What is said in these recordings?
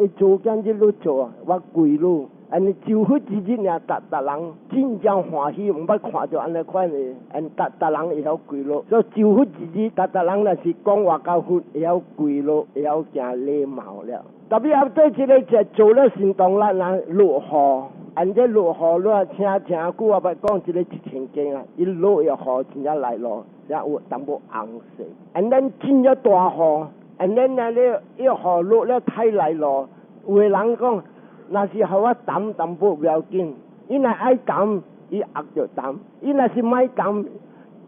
會做今日你做，我跪你。按呢招佛之日爾，逐逐人真正歡喜，毋捌看著按呢款的，按逐逐人會曉跪落。所以招佛之日，逐逐人若是講話佮佛，會曉跪落，會曉行禮貌了。特別後底這個就做了神動力啊，落雨，按這落雨，你聽聽久我捌講這個一千經啊，伊落一雨真正來咯，也有淡薄紅色。按咱真正大雨，按咱啊咧一雨落了太來咯，有的人講，若是予我澹淡薄不要緊，伊若愛澹，伊壓著澹；伊若是莫澹，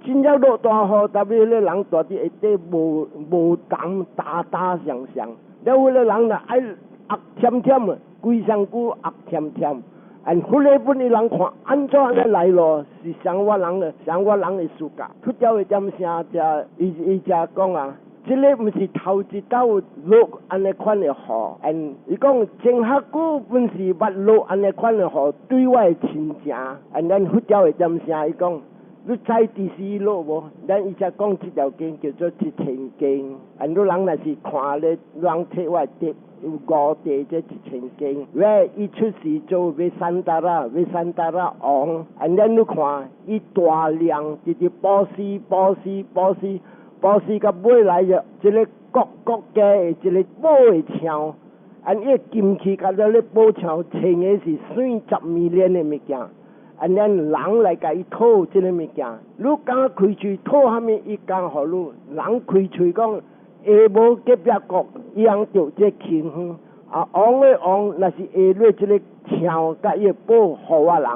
真正落大雨，特別彼個人蹛佇下底無無澹，焦焦上上。了，彼個人若愛壓忝忝，規身軀壓忝忝。按彼個本伊人看，按怎按呢來咯？是像我人的，像我人的世界。出掉一點聲，才伊伊才講啊。這個毋是頭一道落按呢款的雨，按伊講前較久本是捌落按呢款的雨，對我的親情，按咱佛教的點聲，伊講你知佇時落無？咱伊才講這條經叫做一千經，按你人若是看咧，人提我的有五塊這一千經，喂，伊出世做維山達拉，維山達拉王，按咱你看，伊大量直直布施、布施、布施。布施到尾來就這個國國家的這個寶的槍，按伊金器佮了咧寶槍，穿的是水十 million 的物件，按咱人來共伊討這個物件，你敢開喙討啥物，伊敢予你。人開喙講，下無隔壁國，伊通著這輕遠。啊，王的王，若是下落這個槍佮伊的寶予我人，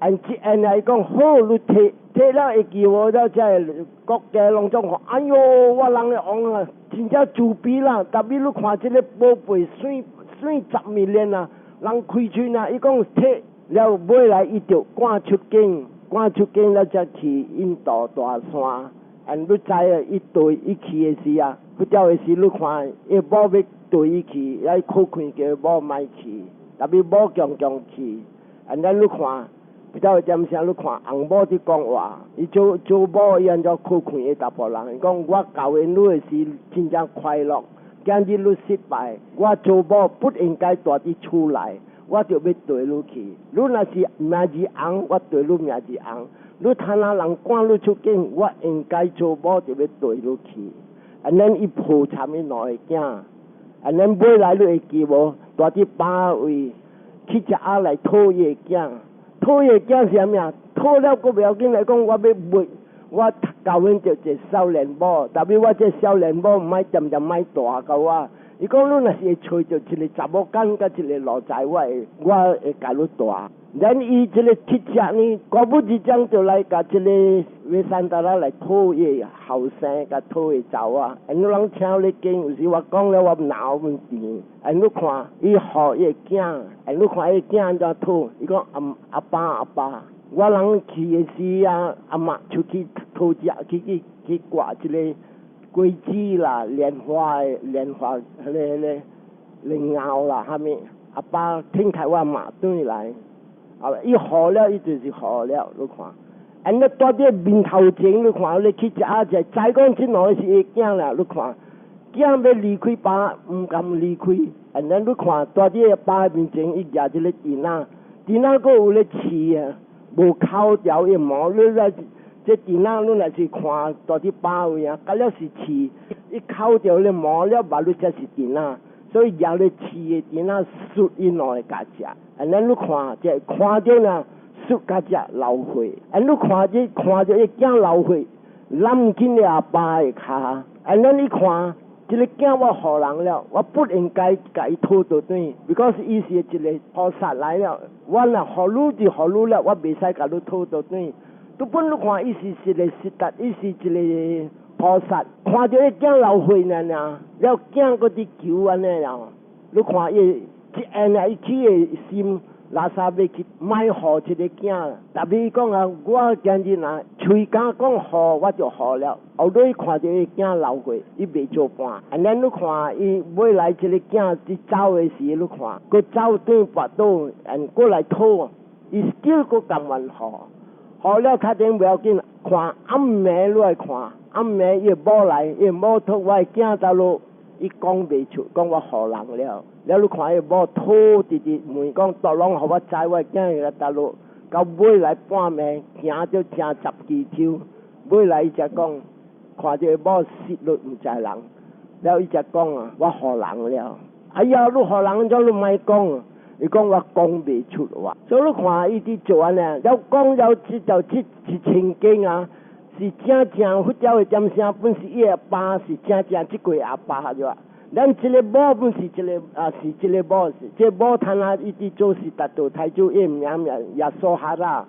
按這按來講好，你提。提了會記無了，這個國家攏總看，哎喲，我人的王啊，真正慈悲啦！特別你看這個寶貝媠媠十 million 啊，人開喙啊，伊講提了尾來，伊就趕出境，趕出境了才去印度大山。按你知啊，伊對伊去的時啊，不曉的時你看，伊某欲綴伊去，伊苦困叫某莫去，特別某強強去，按咱你看。不曉點聲，你看翁某佇講話，伊做做某伊按怎苦困的查埔人，伊講我交緣你的時真正快樂，今日你失敗，我做某不應該蹛佇厝內，我就欲綴你去。你若是名字紅，我綴你名字紅；你趁那人趕你出境，我應該做某就欲綴你去。按呢伊抱摻伊兩个囝，按呢尾來你會記無？蹛佇百位去食仔來討伊的囝。討伊的囝是啥物啊？討了閣袂要緊來講，我欲賣，我交阮著一個少年某，特別我這少年某毋愛恬恬莫大共我。伊講你若是會揣著一個查某囡佮一個奴才，我會共你蹛。咱伊這個乞食呢，過不一陣就來共這個維山達拉來討伊後生，共討伊查某仔。因你人聽咧經，有時我講了我腦問甜。因你看伊予伊的囝，因你看伊囝按怎討？伊講阿阿爸阿爸，我人去的時啊，阿媽出去討食，去去去掛這個果子啦、蓮花的蓮花，彼個彼個蓮藕啦，啥物？阿爸天開我媽轉來。啊！伊予了，伊就是予了，你看。按你蹛佇面頭前，你看你去食啊食，知講這兩個是伊囝啦，你看。囝欲離開爸，毋甘離開。按呢你看，蹛佇爸面前，伊舉這個釘仔，釘仔閣有咧刺啊，無抠掉伊毛。你來這釘仔，你若是看蹛佇爸位啊，佮了是刺，伊抠掉咧毛了，目你才是釘仔。所以舉咧刺的釘仔，欶伊兩个共食。按呢你看，這看著呢，欶共食流血。按你看這看著伊囝流血，攬緊阿爸的跤。按呢你看，這個囝我予人了，我不應該共伊討倒轉，because 伊是一個菩薩來了。我若予你就予你了，我袂使共你討倒轉。都本你看，伊是一個實達，伊是一個菩薩，看著伊囝流血爾爾，了囝閣佇求按呢了。你看伊一按啊，伊起的心，垃圾欲去莫予這個囝。特別伊講啊，我今日若喙敢講予，我就予了。後尾看著伊囝流血，伊袂做伴。按呢你看伊尾來這個囝佇走的時，你看，閣走轉跋倒，按過來討，伊 still 閣甘願予。予了較頂袂要緊，看暗暝你來看，暗暝伊某來，伊某託我的囝走落，伊講袂出，講我予人了。了你看伊某討直直問講，大攏予我知我囝去佗落，到尾來半暝行著成10支手，尾來伊才講，看著某失落毋知人，了伊才講啊，我予人了。哎呀，你予人怎你莫講？伊講我講袂出話，所以你看伊佇做按呢，了講了這條這一千經啊，是正正佛教的點聲，本是伊阿爸是正正這個阿爸對吧？咱這个某本是這个啊，是這个某，這個某趁啊，伊佇做悉達多太子，伊名名耶輸哈拉，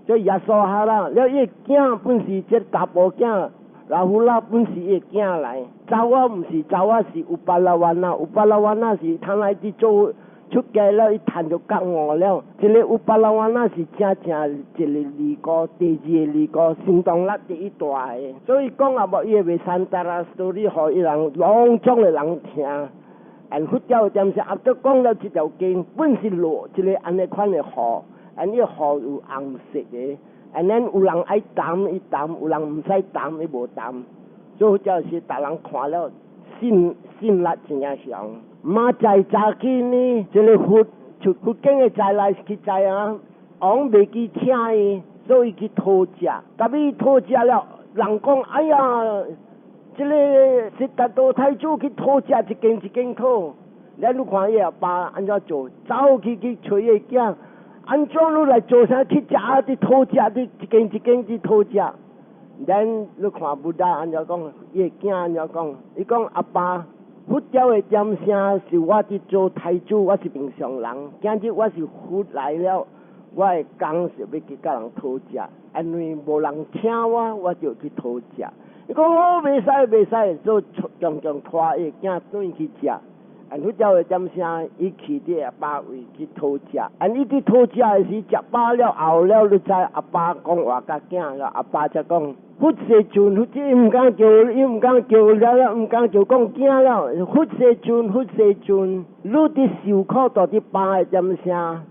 這耶輸哈拉，了伊囝本是這查埔囝，拉胡拉本是伊囝來，查某毋是查某是烏巴拉瓦那，烏巴拉瓦那是趁來佇做。出家了，伊趁著覺悟了。這个烏巴拉瓦那是正正一個離果，第二个離果，神通力第一大个。所以講啊，無伊會 Vessantara story，予伊人攏總的人聽。and 佛教點是阿都講了這條經，本是落一个按呢款的雨，and 呢個雨有紅色的，and 咱有人愛擔伊擔，有人毋使擔伊無擔。所以佛教是逐人看了信信力真正強。嘛在早起呢，這个佛出佛經的在來去知啊，王袂記請伊，所以去討食。特別討食了，人講哎呀，這个悉達多太子去討食一間一間討。咱你看伊阿爸按怎做，走去去揣伊囝，按怎你來做啥去食啊？佇討食，佇一間一間去討食。咱你看 Buddha 按怎講，伊囝按怎講，伊講阿爸。佛教的點聲是我佇做太子，我是平常人。今日我是佛來了，我的工是欲去共人討食，因為無人請我，我就去討食。伊講我袂使袂使，做強強拖伊囝轉去食。and 佛教的點聲，伊去佇阿爸位去討食。and 伊佇討食的時，食飽了後了，你知阿爸講話共囝了，阿爸才講。佛世尊，佛伊毋敢叫，伊毋敢叫了，毋敢叫講囝了。佛世尊，佛世尊，你佇受苦蹛佇病的點聲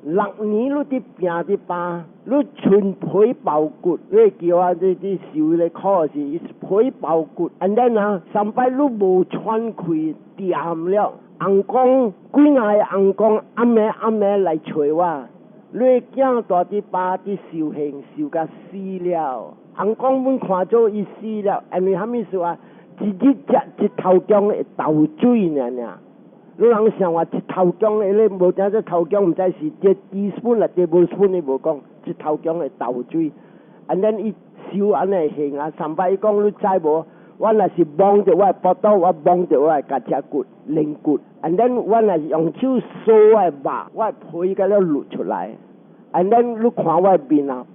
，6年你佇病佇病，你賰皮包骨，你會記啊？你佇受彼个苦是皮包骨，and then 啊，上擺你無喘氣，恬了。翁公幾若个翁公暗暝暗暝來揣我，你囝蹛佇病佇受刑，受甲死了。翁公阮看做伊死了，因為啥物事啊？一日食一頭薑會豆水爾爾。你人想話一頭薑的，你無聽這頭薑，毋知是這 teaspoon 啦，tablespoon 你無講，一頭薑會豆水。and then 伊受按呢刑啊，上擺伊講你知無？我若是摸著我的腹肚，我摸著我的鉸脊骨、龍骨，and then 我若是用手挲我的肉，我的皮共了露出來。and then 你看我的面啊，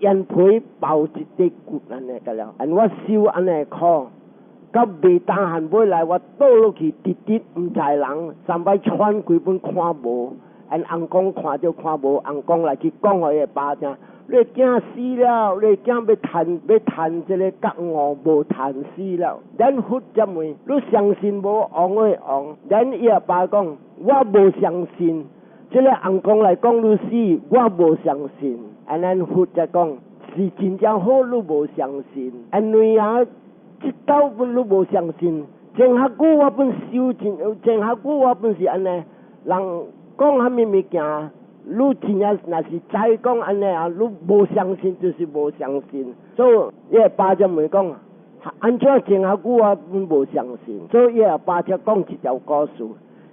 煙皮包一塊骨按呢個了，and 我受按呢苦。到袂當限尾來，我倒落去，直直毋知人，三擺喘規本看無，and 翁公看著看無，翁公來去講予伊爸聽，你囝死了，你囝欲趁欲趁這个覺悟無趁死了。咱佛才問，你相信無？王的王，咱伊阿爸講，我無相信。這个翁公來講你死，我無相信。and 咱佛才講，是真正好，你無相信，因為啊。這道本你無相信，前較久我本修真，前較久我本是按呢，人講啥物物件，你真正若是知講按呢啊，你無相信就是無相信。所以伊阿爸才問講，按怎前較久我本無相信，所以伊阿爸才講一條故事。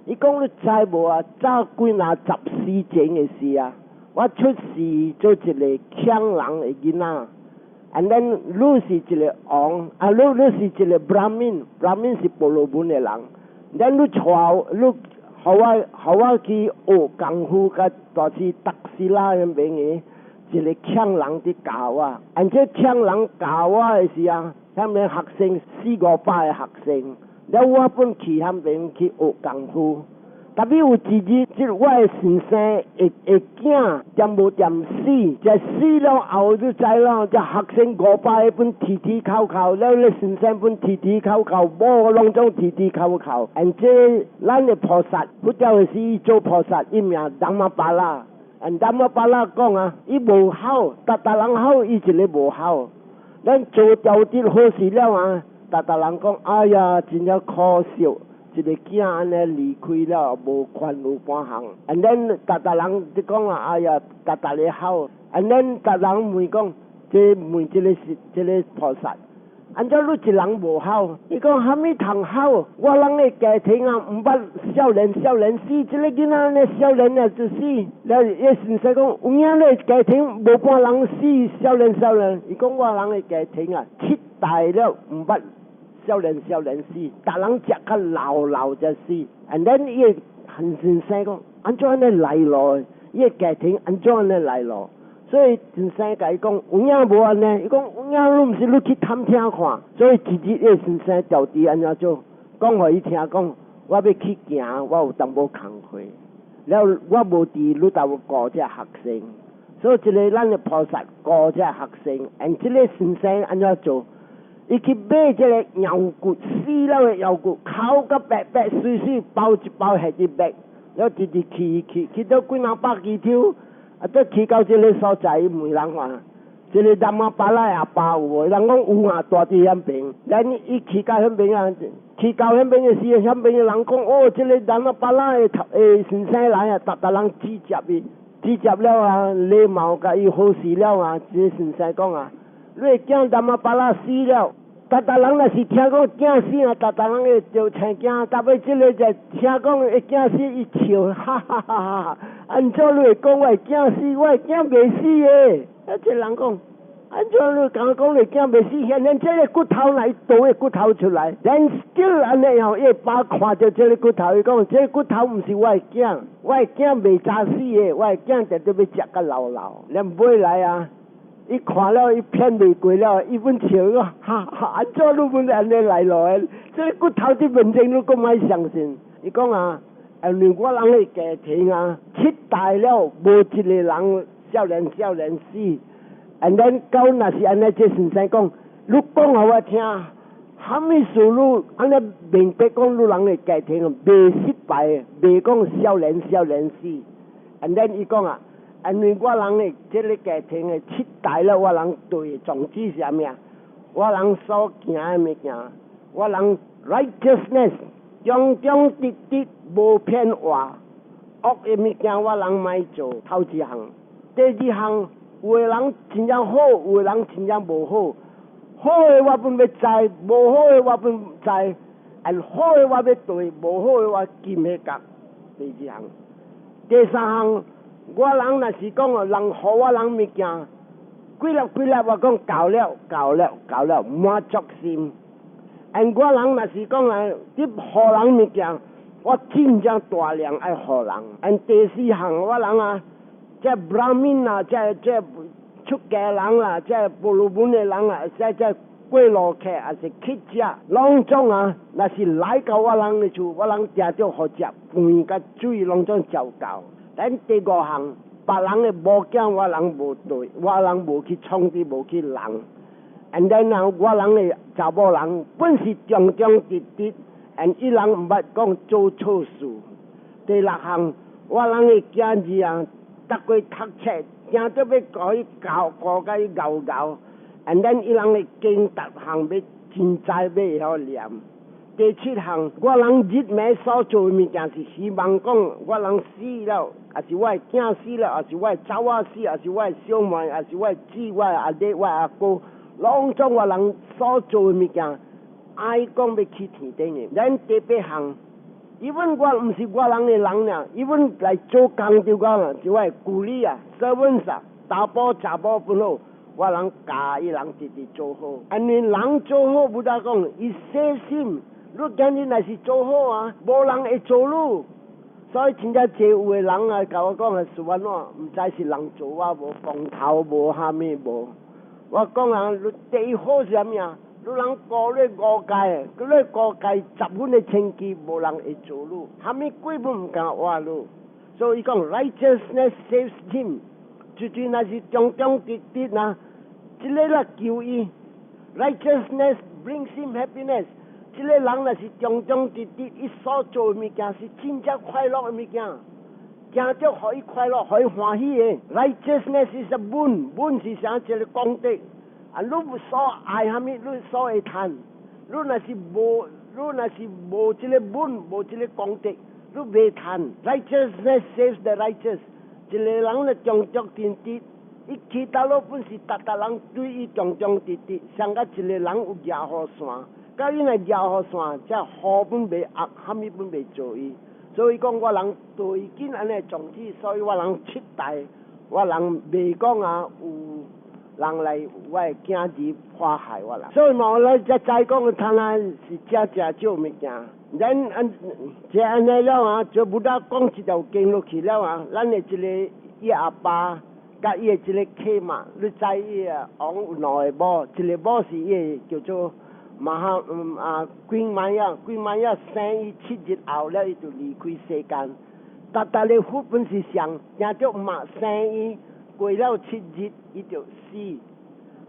伊講你知無啊？早幾若十世前的事啊，我出世做一个強人的囡仔。and then 你是一个王，啊，你是一个 Brahmin，Brahmin 是婆羅門的人。then 你帶你，予我去學功夫，佮大師達斯拉彼邊的一个強人佇教我。and 這強人教我的時啊，遐邊學生四五百個學生，了我本去遐邊去學功夫。特別有一日，這我的先生的囝恬無恬死，這死了後就知咯，這學生五百個本啼啼哭哭，了咧先生本啼啼哭哭，某攏總啼啼哭哭。and 這咱的菩薩，佛教的是做菩薩，伊名達摩巴拉。and 達摩巴拉講啊，伊無孝，逐逐人孝，伊一个無孝。咱做條啲好事了啊，逐逐人講，哎呀，真正可惜，一个囝按呢離開了，無權有半項。And then 逐逐人就講啊，哎呀，逐逐個好。And then 逐人問講，這問這个是這个菩薩，按怎你一人無好？伊講啥物通好？我人的家庭啊，毋捌少年少年死，這个囡仔按呢少年啊就死。了，伊先生講，有影你家庭無半人死少年少年？伊講我人的家庭啊，七代了毋捌少年少年死，逐人食較老老才死。And then 伊個先生講，按怎按呢來咯？伊个家庭按怎按呢來咯？所以先生共伊講，有影無按呢？伊講有影，你毋是你去探聽看。所以一日伊個先生調佇按怎做，講予伊聽講，我欲去行，我有淡薄工課。了我無佇你兜顧這學生，所以這个咱的菩薩顧這學生，and 這个先生按怎做？伊去買這个羊骨，死了的羊骨，烤甲白白媠媠，包一包下佇賣，了直直去去去到幾若百幾抽。啊，閣去到這个所在，問人話，這个南無巴拉阿爸有無？人講有啊，蹛佇遐爿。咱伊去到遐爿啊，去到遐爿的時，遐爿的人講，哦，這个南無巴拉的頭的先生來啊，逐逐人指接伊，指接了啊，禮貌共伊好勢了啊，這个先生講啊，你的囝南無巴拉死了，逐逐人若是聽講囝死啊，逐逐人會就青驚，特別這个就聽講會囝死，伊笑，哈哈哈哈！按怎你會講我的囝死？我的囝袂死的。啊，這人講，按怎你敢講你囝袂死？現在這个骨頭來倒个骨頭出來，then still 按呢樣，伊爸看著這个骨頭，伊講，這个骨頭毋是我的囝，我的囝袂早死的，我的囝定定欲食甲老老，連尾來啊！伊看了，伊騙袂過了，伊本笑講，哈哈，按怎你本按呢來囉的？這个骨頭佇面前，你閣莫相信？伊講啊，因為我人的家庭啊，七代了無一個人少年少年死。And then 到若是按呢，這先生講，你講予我聽，啥物事你按呢明白講，你人的家庭袂失敗，袂講少年少年死。And then 伊講啊，因為我人的這个家庭的七代了，我人對宗旨是啥物啊？我人所行的物件，我人 righteousness 忠忠直直無騙話，惡的物件我人莫做。頭一項，第二項，有的人真正好，有的人真正無好。好的我本欲知，無好的我本知，and 好的我欲對，無好的我禁彼角。第二項，第三項，我人若是講哦，人予我人物件，幾粒幾粒我講夠了，夠了，夠了，滿足心。And 我人若是講啊，你予人物件，我真正大量愛予人。And 第四項我人啊，這 Brahmin 啊，這這出家人啦，這婆羅門的人啊，這這過路客抑是乞食，攏總啊，若是來到我人的厝，我人定著予食飯佮水，攏總照夠。咱第五項，別人的某囝我人無對，我人無去創治，無去弄。And then 啊，我人的查某人本是忠忠直直，and 伊人毋捌講做錯事。第六項，我人的囝兒啊，逐過讀冊，驚著欲共伊教顧共伊𠢕𠢕。And then 伊人的經逐項欲真知欲會曉念。第七項，我人日暝所做的物件是希望講，我人死了，抑是我的囝死了，抑是我的查某死，抑是我的小妹，抑是我的姊，我的阿弟，我的阿哥，攏總我人所做的物件，愛講欲去天頂的。咱第八項，even 我毋是我人的人爾，even 來做工就講啦，就我的助理啊，servants 啊，查埔查某本好，我人教伊人直直做好。按呢人做好，不得講，伊細心。你今日若是做好啊，無人會做你。所以真正濟有的人啊，共我講啊，是按怎，毋知是人做我無光頭無蝦米無。我講啊，你第一好是啥物啊？你人過咧五界，你五界十分的清氣，無人會做你，蝦米鬼都毋敢活你。所以講，righteousness saves him，就若是忠忠直直啊，這个啦救伊。Righteousness brings him happiness。這個人若是忠忠直直，伊所做的物件是真正快樂的物件，行著予伊快樂，予伊歡喜的。Righteousness is a boon，boon 是啥？一個功德。啊，你所愛蝦米，你所會趁。你若是無，你若是無這个本，無這个功德，你袂趁。Righteousness saves the righteous。一个人咧忠忠直直，伊去佗落本是逐逐人對伊忠忠直直，像甲一个人有舉雨傘，佮伊若舉雨傘，這雨本袂壓，啥物本袂做伊。所以講我人對緊按呢宗旨，所以我人七代，我人袂講啊有人來我的囝兒破害我人。所以嘛，我來才知講，他那是誠誠少物件。咱按這按呢了啊，就 Buddha 講這條經落去了啊，咱的這个伊阿爸佮伊的這个契媽，你知伊的王有兩个某，一个某是伊的叫做 Maha 啊 Queen Maya，Queen Maya 生伊7日後了，伊就離開世間。逐逐个佛本是上，聽著媽生伊過了七日，伊就死。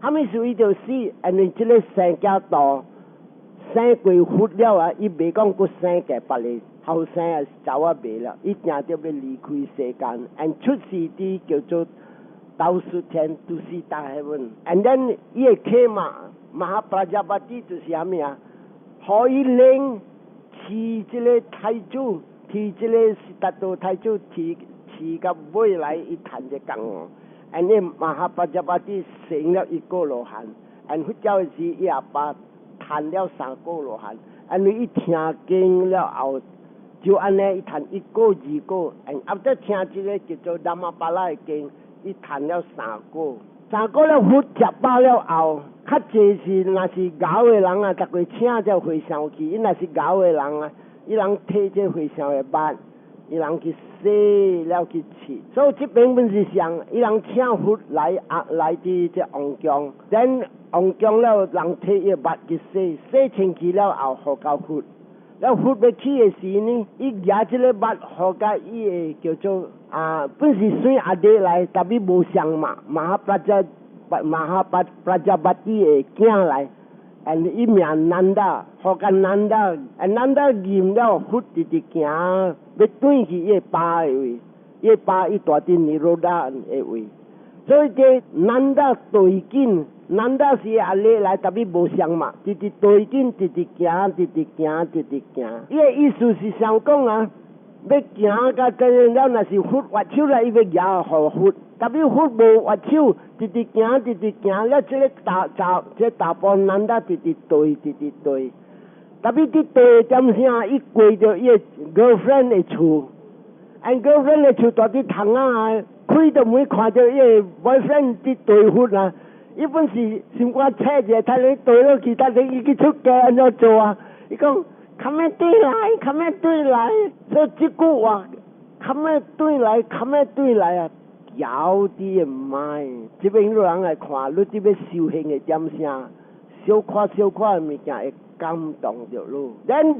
啥物事伊就死？因為這个生囝大。生過佛了啊，伊袂講閣生個別个後生啊，走啊袂了，伊定著欲離開世間，and 出世佇叫做兜率天，Tusita heaven。and then 伊的契媽 Mahaprajapati 就是啥物啊？予伊領飼這个太子，飼這个悉達多太子，飼飼到尾來伊趁這工哦。and then Mahaprajapati 成了一個羅漢，and 佛教時伊阿爸趁了三果羅漢，因為伊聽經了後，就按呢伊趁一果二果，and after 聽這个叫做 Dhammapala 的經，伊趁了三果，三果了佛食飽了後，較濟是若是𠢕的人啊，逐個請這和尚去，伊若是𠢕的人啊，伊人提這和尚的襪，伊人去洗了去飼，所以這邊本是上，伊人請佛來啊來佇這王宮，then 王宮了人提伊襪去洗，洗清氣了後，予交佛。了佛欲去的時呢，伊舉這个襪予共伊的叫做啊，本是孫阿弟來，tapi 無相嘛，Mahaprajapati 的囝來，and 伊名 Nanda，予共 Nanda，and Nanda 認了佛直直行，欲轉去伊的爸的位，伊的爸伊蹛佇 Nirodha 的位，所以這 Nanda 對緊。Nanda 是阿弟來，tapi 無相嘛，直直對緊，直直行，直直行，直直行。伊的意思是想講啊，欲行甲這了，若是佛握手來，伊欲舉予佛，tapi 佛無握手，直直行，直直行，了這个大查，這查埔 Nanda 直直對，直直對。tapi 佇對點聲，伊過著伊的 girlfriend 的厝，and girlfriend 的厝蹛佇窗仔開著門，看著伊的 boyfriend 佇對佛啊。伊本是心肝切一下，睇你對落去，等伊去出家按怎做啊？伊講，較欲轉來，較欲轉來，所以這句話，較欲轉來，較欲轉來啊，枵佇的mind。這邊有人來看，你這欲修行的點聲，小可小可的物件會感動著你。咱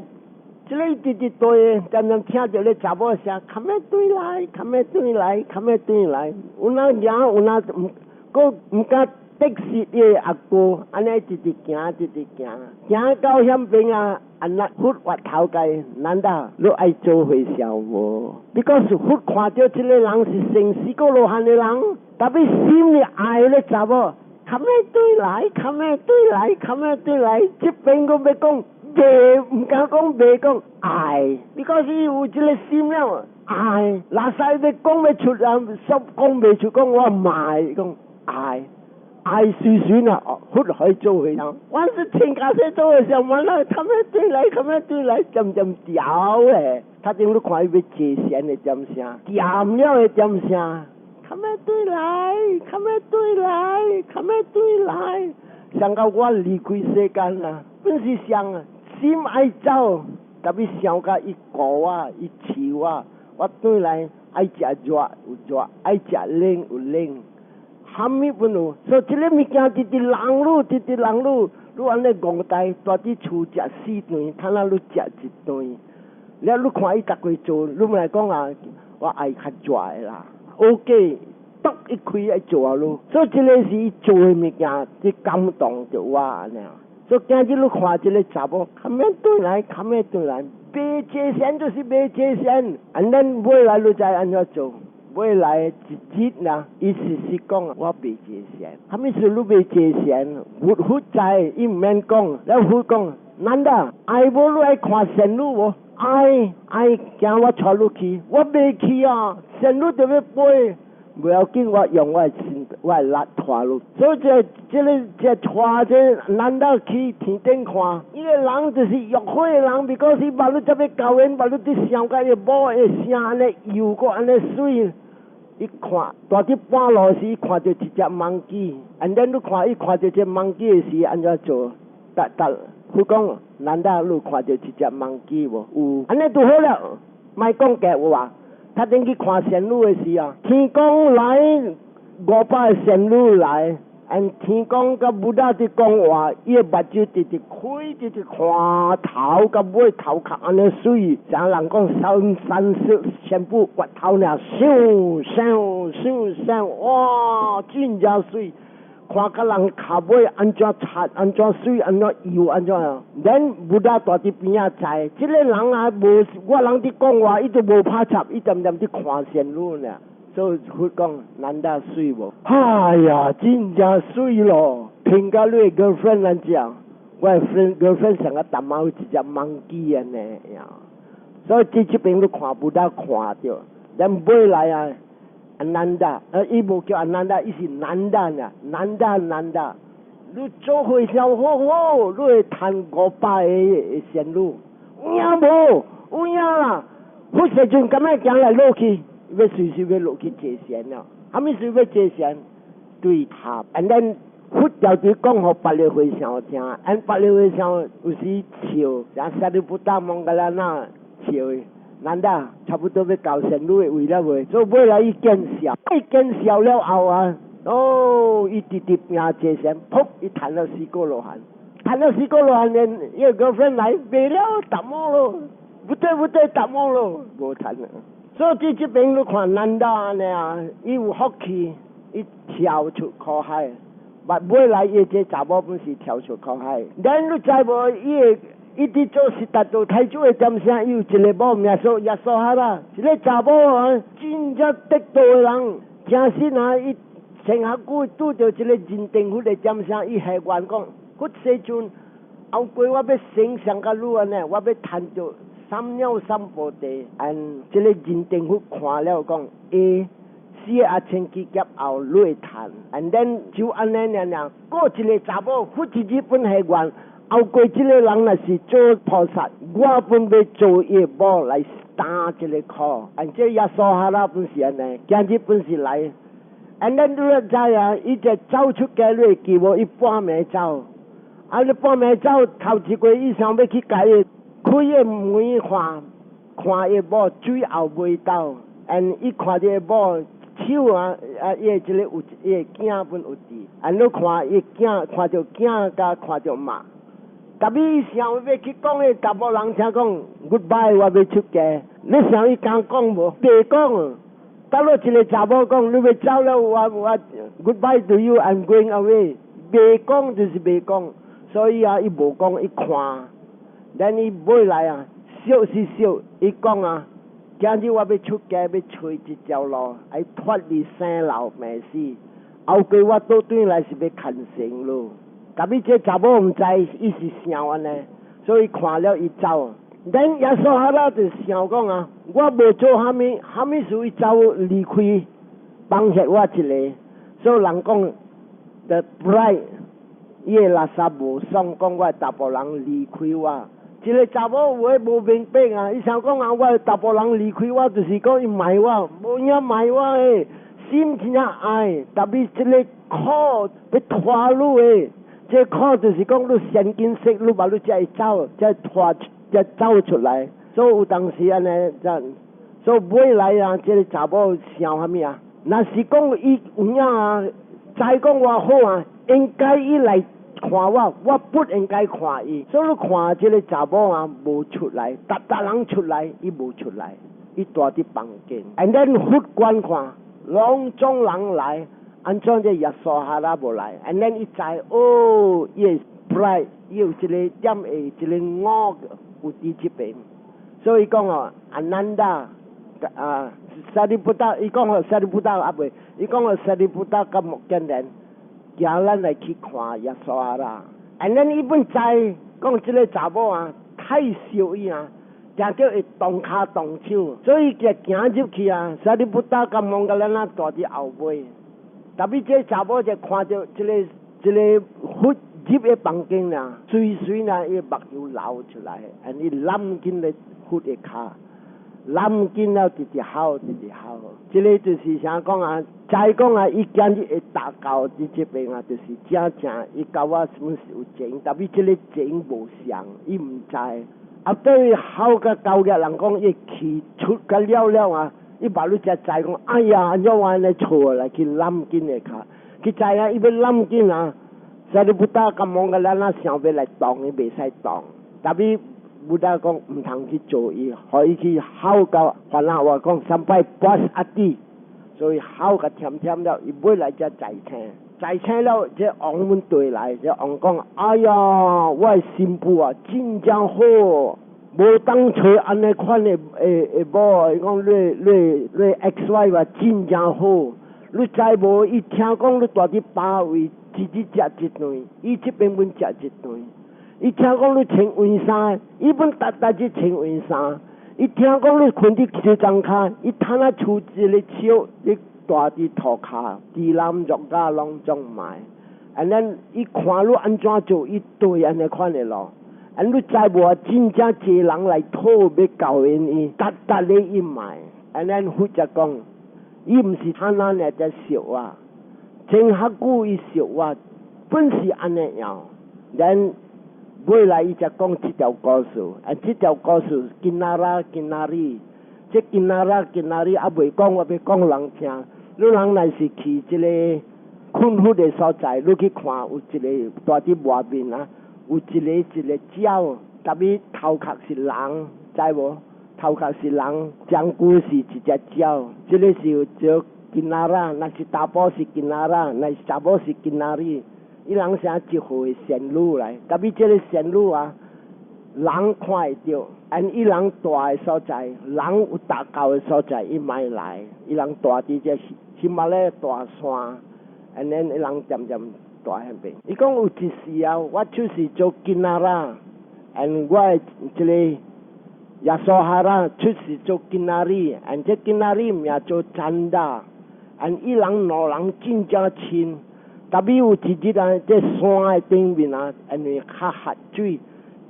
這个直直對，常常聽著咧查某聲，較欲轉來，較欲轉來，較欲轉來，有哪行，有哪毋，閣毋敢。得失伊的阿哥，按呢直直行，直直行，行到遐邊啊，按那佛越頭界，Nanda 你愛做和尚無？Because 佛看著這个人是成四果羅漢的人，tapi 心裡愛咧查某，較欲轉來，較欲轉來，較欲轉來，這邊閣欲講，袂毋敢講，袂講愛，because 伊有這个心了，愛，若使欲講欲出來，說講袂出，講我嘛愛，講愛。愛隨隨啊，佛可以做和尚。我是天家說做和尚，完了較欲轉來，較欲轉來，漸漸調咧。他頂你看伊欲坐禪的點聲，掂了的點聲，較欲轉來，較欲轉來，較欲轉來，想到我離開世間啦，本是想啊，心愛走，tapi 想甲伊顧我，伊飼我，我轉來愛食熱有熱，愛食冷有冷。啥物本有，所以這个物件直直人汝，直直人汝，你按呢戇呆，蹛佇厝食四頓，通啊你食一頓。了你看伊逐個做，你毋來講啊，我愛較熱的啦。OK，篤一開愛做啊囉，所以這个是伊做的物件，這感動著我按呢。所以今日你看這个查某，較欲轉來，較欲轉來，袂坐禪就是袂坐禪，按咱未來你知按怎做？未來一日啦，伊是是講我袂坐禪，啥物事你袂坐禪？佛佛知，伊毋免講，了佛講，難得愛無你愛看仙女無？愛愛，驚我帶你去，我袂去啊！仙女就欲飛，袂要緊，我用我的身，我的力拖你。所以這帶這難得去天頂看，伊個人就是欲火的人，because 伊目你才欲交緣，目你佇想佮伊某的聲按呢又閣按呢媠。伊看，蹛佇半路時，看著一隻 monkey，and then 你看伊看著這 monkey 的時，按怎做？逐逐佛講，難得你看著一隻 monkey 無？有，按呢就好了，莫講假話。他頂去看仙女的時啊，天公來500個仙女來，and 天公佮 Buddha 佇講話，伊的目睭直直開，直直看頭佮尾頭殼按呢媠，像人講三三色全部月頭爾，閃閃閃閃，哇，真正媠！看甲人跤尾按怎擦，按怎媠，按怎油，按怎樣。咱 Buddha 蹛佇邊仔知，這個人啊無我人佇講話，伊就無拍插，伊恬恬佇看仙女呢。所以佛講難得媠無？哎呀，真正媠咯！評甲你的 girlfriend 按怎？我的 friend girlfriend 像個淡仔有一隻 monkey 按呢呀。所以這這邊你看 Buddha 看著，咱尾來啊。阿難達，伊無叫阿難達，伊是難達啊，難達難達。你做和尚好好，你會趁500個仙女，有影無？有影啦！佛世尊敢會行來落去，欲隨時欲落去坐禪了。啥物事欲坐禪？對塔，and then 佛條佇講予別个和尚聽，and 別个和尚有時笑，像沙利布達摩伽蘭那笑。難得差不多欲到仙女的位了未？所以尾來伊見笑，伊見笑了後啊，哦，伊直直拼坐禪，噗，伊趁了四果羅漢，趁了四果羅漢呢，伊個 girlfriend 來袂了，淡薄咯，不對不對，淡薄咯，無趁了。所以佇這邊你看難得按呢啊，伊有福氣，伊跳出苦海，but 尾來伊這查某本是跳出苦海。咱你知無？伊會伊佇做悉達多太子的點聲，伊有一個某名做耶輸哈拉，一個查某啊，真正得道的人，真實啊！伊前較久拄著一個認定佛的點聲，伊下願講：佛世尊，後過我欲成像佮你按呢，我欲趁著三藐三菩提。and 這個認定佛看了講，欸，四個阿僧祇劫後你會趁，and then 就按呢爾爾，過一個查某，佛一日本下願。後過這個人若是做菩薩，我本欲做伊某來擔這個苦。and 這耶輸哈拉本是按呢，今日本是來。and 咱你知啊，伊就走出家你會記無？伊半暝走，啊！你半暝走頭一過，伊想欲去共伊開个門看，看伊某水喉袂到，and 伊看著伊某手啊，啊，伊的這個有伊的囝本有佇，and 你看伊囝看著囝佮看著媽。特別伊想欲去講的查某人聽講，goodbye，我欲出家。你想伊敢講無？袂講。到落一個查某講，你欲走了，我 goodbye to you，I'm going away。袂講就是袂講，所以啊，伊無講，伊看。咱伊尾來啊，笑是笑，伊講啊，今日我欲出家，欲揣一條路，愛脫離生老病死。後過我倒轉來是欲牽成咯。特別這查某毋知，伊是想按呢，所以看了伊走。咱耶輸哈拉就想講啊，我無做蝦米，蝦米事伊走離開，放下我一個。所以人講，the pride，伊的垃圾無爽，講我查埔人離開我。一個查某有的無明白啊，伊想講啊，我查埔人離開我，就是講伊賣我，無影賣我的，心真正愛，特別這個苦欲拖你的。這苦就是講你先見識，你把你才會走，才拖，才走出來。所以有當時按呢，所以尾來啊，這個查某想啥物啊？若是講伊有影啊，知講我好啊，應該伊來看我，我不應該看伊。所以你看這個查某啊，無出來，逐逐人出來，伊無出來，伊蹛佇房間。and then 佛觀看，攏總人來。按怎這耶輸哈拉無來？and then 伊知哦，伊的 pride，伊有一個點會一個我有佇這邊，所以講哦，阿難達啊，沙利布達，伊講哦，沙利布達啊袂，伊講哦，沙利布達佮目犍連，行咱來去看耶輸哈拉。and then 伊本知，講這个查某啊，太燒伊啊，定著會動跤動手，所以伊行入去啊，沙利布達佮摩訶蘭那蹛佇後尾。特別這查某就看著這个佛入的房間啊，隨隨啊，伊目睭流出來，and 伊攬緊咧佛的跤，攬緊了直直哭，直直哭。這个就是啥講啊？知講啊，伊今日會達到佇這邊啊，就是正正伊佮我本是有情，特別這个情無相，伊毋知。啊，對伊哭甲交額人講，伊氣出甲了了啊，伊目睭才知講，哎呀，按怎我按呢錯來去攬緊的跤，去知影伊欲攬緊啊，沙利布達佮摩訶蘭那想欲來擋，伊袂使擋。特別 Buddha 講毋通去做伊，予伊去哭到煩惱話講三擺八阿弟，所以哭甲忝忝了，伊尾來才知醒，知醒了，這王阮對來，這王講：哎呀，我的新婦啊，真正好，無當揣按呢款的某，伊講你 ex wife 啊，真正好。你知無？伊聽講你蹛佇巴位，一日食一頓，伊這邊阮食一頓。伊聽講你穿黃衫，伊本逐逐日穿黃衫。伊聽講你睏佇西床跤，伊趁啊厝一个笑，你蹛佇塗跤，豬腩肉餃攏總買。And then 伊看你按怎做，伊對按呢款的咯。And 你知無啊？真正濟人來討欲交緣伊，逐逐咧伊買。And then 佛才講，伊毋是趁咱來才惜我，真較久伊惜我，本是按呢樣。Then 尾來伊才講這條故事，啊，這條故事 Kinnara Kinnari，這 Kinnara Kinnari 猶未講，我欲講人聽。你人若是去這个困佛的所在，你去看有一个蹛佇外面啊，有一个一个鳥，特別頭殼是人，知無？頭殼是人，掌骨是一隻鳥，這个是叫 Kinnara，若是查埔是 Kinnara，若是查某是 Kinnari。伊人啥一號的仙女來，特別這个仙女啊，人看會著，and 伊人蹛的所在，人有達到的所在，伊嘛會來。伊人蹛佇這喜馬拉雅大山，and then 伊人漸漸蹛彼邊。伊講有一時啊，我就是做 Kinnara，and 我的這个耶梭哈拉出世做 Kinnari，and 這 Kinnari 名做 Chanda，and 伊人兩人真正親。特別有一日啊，這山的頂面啊，因為較缺水，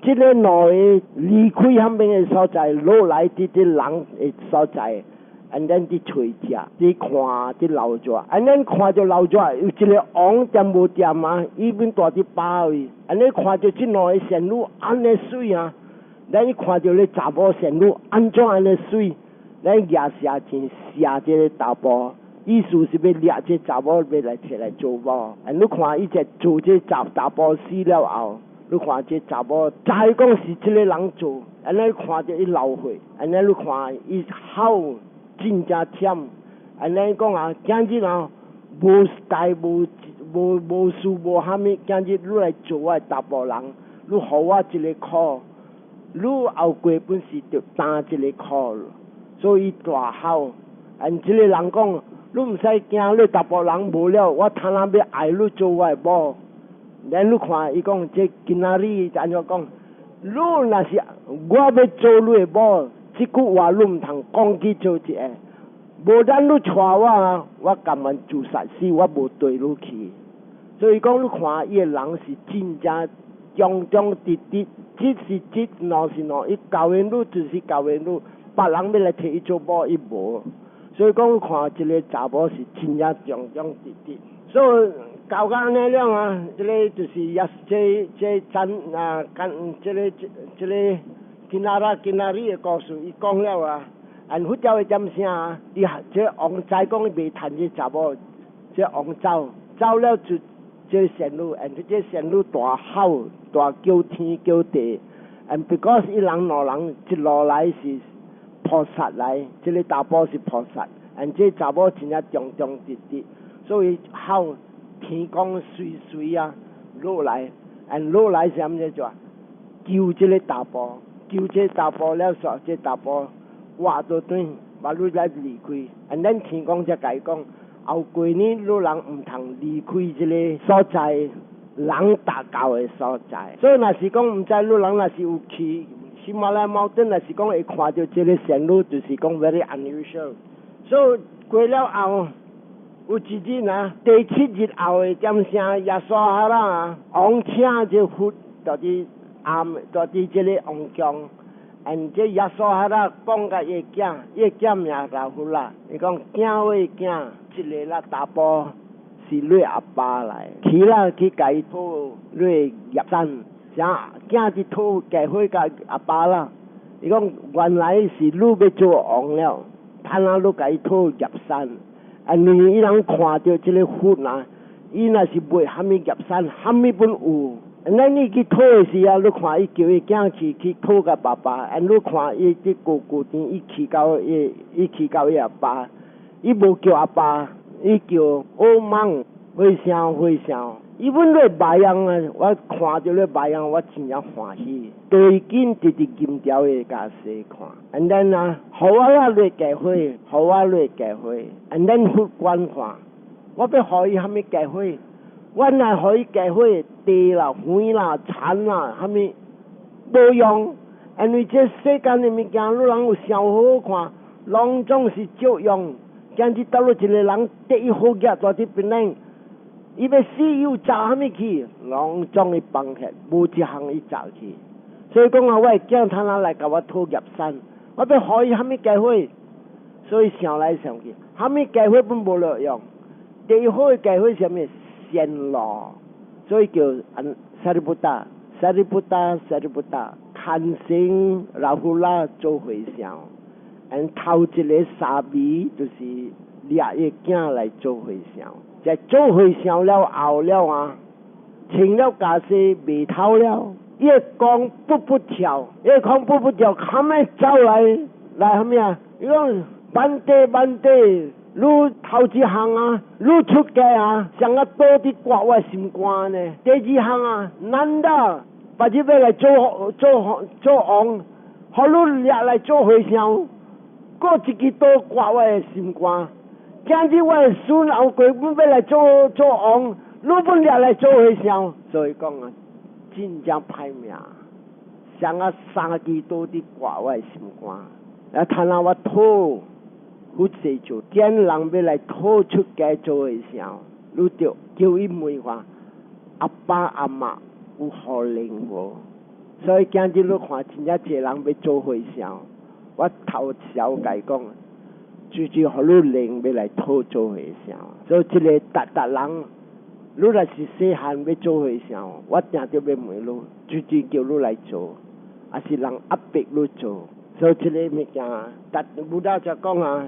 這个兩个離開彼邊的所在，落來佇這人的所在，and then 佇揣食，佇看佇流熱，and then 看著流熱，有一个王踮無踮啊，伊本蹛佇巴位，and then 看著這兩个仙女按呢媠啊，then 伊看著咧查某仙女按怎按呢媠，then 舉射箭射這个查埔。意思是欲掠這查某欲來提來做某，啊！你看伊這做這查查埔死了後，你看這查某，知講是這个人做，按呢看著伊流血，按呢你看伊哭真正忝，按呢講啊，今日啊無代無無無事無蝦米，今日你來做我的查埔人，你予我一个苦，你後過本是著擔這个苦，所以大哭，and 這个人講，你毋使驚，你查埔人無了，我趁仔欲愛你做我的某。Then 你看伊講這 Kinnari 按怎講？你若是我欲做你的某，這句話你毋通講去做一个。無咱你娶我啊，我甘願自殺死，我無綴你去。所以講，你看伊个人是真正忠忠直直，一是一，兩是兩，伊交緣你就是交緣你，別人欲來提伊做某，伊無。所以講，看這个查某是真正忠忠直直。所以搞到按呢樣啊，這个就是也這這真啊，跟這个這个 Kinnara Kinnari 的故事，伊講了啊，按佛教的點聲啊，伊這王知講伊袂趁這查某，這王走走了就這仙女，and 這仙女大吼大叫天叫地，and because 伊人兩人一路來是菩薩來，這个查埔是菩薩，and 這查某真正忠忠直直，所以吼天公隨隨啊落來，and 落來是啥物做？救這个查埔，救這查埔了，煞這查埔活倒轉，嘛愈來離開，and then 天公才共伊講，後過呢，你人毋通離開這个所在。人達教的所在。所以若是講毋知你人若是有去喜馬拉雅 mountain，若是講會看著這个線路，就是講 very unusual。所以過了後，有一日啊，第七日後的點聲，耶輸哈拉啊，王請這佛佇佇暗佇佇這个王宮。and 這耶輸哈拉講共伊囝，伊囝名拉胡拉，伊講囝喂囝，這个啦查埔是你阿爸來，去啦去共伊討你的業產，啥囝去討嫁禍共阿爸啦。伊講原來是你欲做王了，趁啊你共伊討業產，啊，因為伊人看著這个佛啊，伊若是賣啥物業產，啥物攏有。咱你去討的時啊，你看伊叫伊囝去去討共爸爸，啊，你看伊佇高高頂，伊去到伊阿爸，伊無叫阿爸，伊叫烏莽和尚和尚。伊阮咧白樣啊，我看著咧白樣，我真正歡喜。對緊直直金條的共細看，and then 啊，予我啦來嫁禍，予我來嫁禍，and then 佛觀看，我欲予伊啥物嫁禍？我若予伊嫁禍，地啦、園啦、田啦，啥物無用，因為這世間的物件，你人有想好看，攏總是借用。今日倒落一個人得伊好額，蹛佇邊頂，伊欲死又走啥物去，攏總伊放棄，無一項伊走去。所以講啊，我的囝通哪來共我討業產？我欲予伊啥物機會？所以想來想去，啥物機會攏無路用。第一好的機會是啥物？善路，所以叫安 Sariputta，Sariputta，Sariputta，牽成拉胡拉做和尚，and 頭一个沙彌就是掠伊囝來做和尚，在做和尚了後了啊，穿了袈裟袂偷了，伊講噗噗跳，伊講噗噗跳，較尾走來來啥物啊？伊講 Bhante Bhante，你頭一項啊，你出家啊，上個刀佇割我心肝呢。第二項啊，難道把這欲來做做做王，予你掠來做和尚，閣一支刀割我的心肝。今日我的孫後過欲來做做王，你欲掠來做和尚，所以講啊，真正歹命，上啊三支刀佇割我的心肝。啊，趁啊我討佛世做，見人欲來討出家做和尚，你著叫伊問話，阿爸阿媽有予靈無？所以今日你看真正濟人欲做和尚，我頭先共伊講，就是予你靈欲來討做和尚。所以這个逐逐人，你若是細漢欲做和尚，我定著欲問你，就是叫你來做，抑是人壓迫你做。所以這个物件，逐 Buddha 就講啊，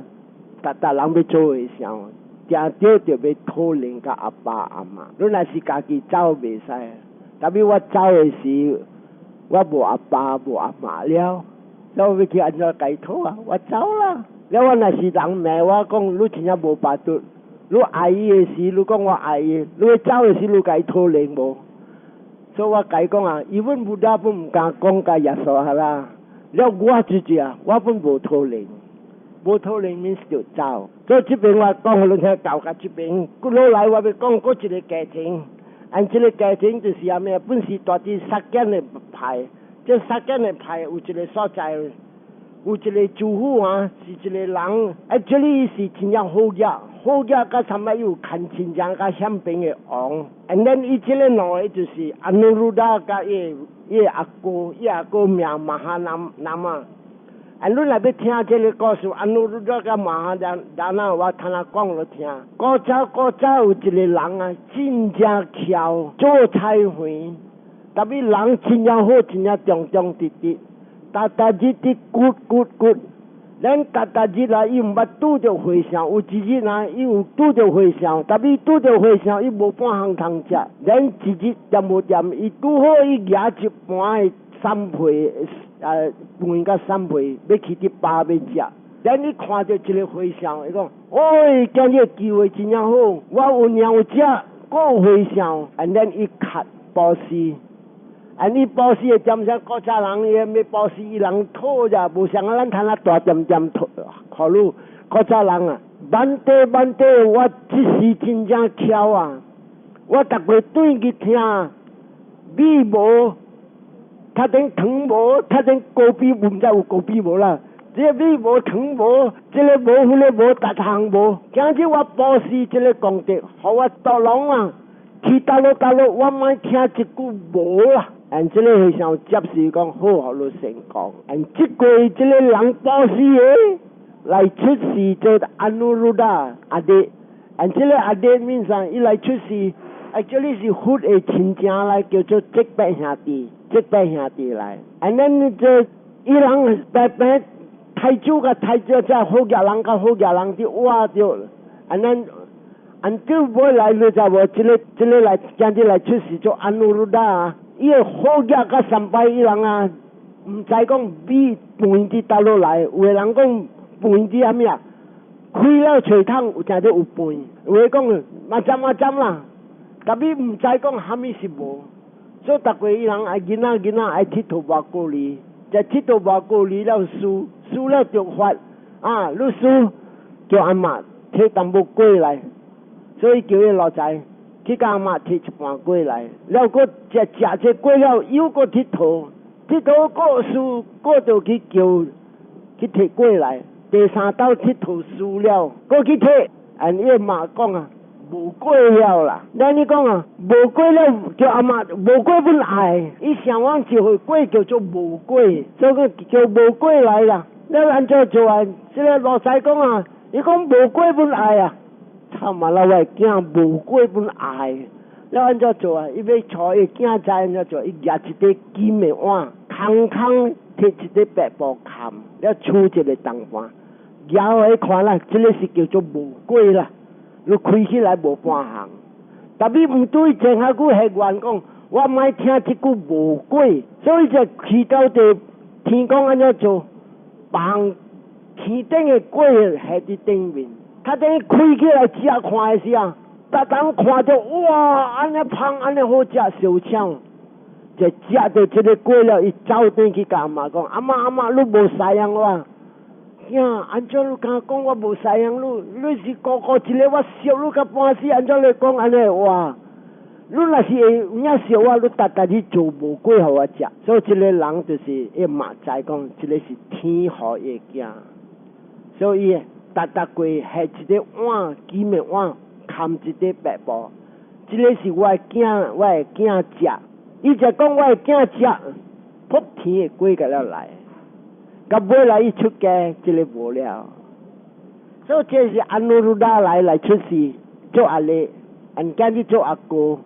逐逐人欲做和尚，定著就欲討靈共阿爸阿媽。你若是家己走袂使，特別我走的時，我無阿爸無阿媽了，所以我欲去按怎共伊討啊？我走啦。了我若是人罵我講，你真正無巴肚，你愛伊的時，你講我愛伊，你欲走的時，你共伊討靈無？所以我共伊講啊，even Buddha 攏毋敢講共耶輸哈拉。了我就是啊，我攏無討靈，無討靈 means 就走。所以這邊我講予你聽，到佮這邊，閣落來我欲講閣一个家庭，按這个家庭就是啥物啊？本是蹛佇薩迦的派，這薩迦的派有一个所在，有一个主婦啊，是一个人，啊，這裡是真正好額，好額佮啥物有牽親情佮顯邊的王，and then 伊這个兩个就是阿努魯達佮伊伊阿哥，伊阿哥名瑪哈南南啊。啊，你若欲聽這个故事，阿努魯達佮瑪哈南啊，我通仔講予聽。古早古早有一个人啊，真正巧做菜園，特別人真正好，真正忠忠直直，逐逐日佇骨骨骨。咱逐逐日啊，伊毋捌拄著和尚，有一日啊，伊有拄著和尚，特別拄著和尚，伊無半項通食。咱一日恬無恬，伊拄好伊舉一盤的散皮，飯佮散皮，欲去佇飽欲食。咱伊看著一个和尚，伊講：喂，今日機會真正好，我有糧有食，閣有和尚。and then 伊較布施。啊！你布施的點聲古早人伊欲布施，伊人討者無像啊，咱通啊大點點討，予你古早人啊，Bhante Bhante，我這時真正巧啊！我逐擺轉去聽米無，較頂糖無，較頂高比，毋知有高比無啦。這個米無糖無，這個無，彼個無，逐項無。今日我布施這個功德，予我導廊啊，去佗落佗落，我莫聽一句無啦。And 這個和尚接受講好，予你成功。And 這個這個人布施的來出世做 Anuruddha 阿弟，and 這個阿弟面上伊來出世，actually 是佛的親情來叫做叔伯兄弟，叔伯兄弟來。And 咱這伊人白白太祖佮太祖，這好額人佮好額人佇活著，and 咱按照尾來你知無？這個這個來今日來出世做 Anuruddha。伊個好額佮三拜伊人啊，毋知講米飯佇佗落來，有的人講飯佇啥物啊？開了揣桶有誠濟有飯，有的講嘛針嘛針啦，但伊毋知講啥物是無，所以逐個伊人愛囡仔囡仔愛𨑨迌跋筊離，這𨑨迌跋筊離了輸，輸了著罰啊！你輸叫阿嬤提淡薄粿來，所以叫伊老仔去共阿嬤提一盤粿來，了閣食食這粿了，又閣𨑨迌，𨑨迌閣輸，閣就去叫去提粿來。第三道𨑨迌輸了，閣去提，按伊媽講啊，無粿了啦。咱你講啊，無粿了，叫阿嬤無粿阮愛，伊想講一回粿叫做無粿，所以叫無粿來啦。你按怎做啊？這個老師講啊，伊講無粿阮愛啊。慘啊！啦，我的囝無粿阮愛，了按怎做啊？伊欲娶伊囝知按怎做？伊舉一個金的碗，空空提一個白布冚，了取一個銅盤，舉來看啦，這個是叫做無粿啦。你開起來無半項，但伊毋對前下久彼願講，我莫聽這句無粿，所以就去到佇天講按怎做，放天頂的粿下佇頂面。較等開起來食看的時候，逐人看著哇，按呢芳，按呢好食，相搶，就食著這個粿了，伊走轉去共阿嬤講：阿嬤阿嬤，你無赡養我，囝按怎你敢講我無赡養你？你是孤孤一个，我惜你甲半死，按怎你講按呢話？你若是會有影惜我，你逐逐去做無粿予我食。所以這個人就是伊嘛知講，這個是天予伊的囝，所以。逐逐過下一個碗金的碗，冚一個白布，這個是我的囝，我的囝食。伊就講我的囝食，噗天的粿共了來，到尾來伊出家，這個無了。所以這是 Anuruddha 來來出世做阿咧，按今日做阿哥，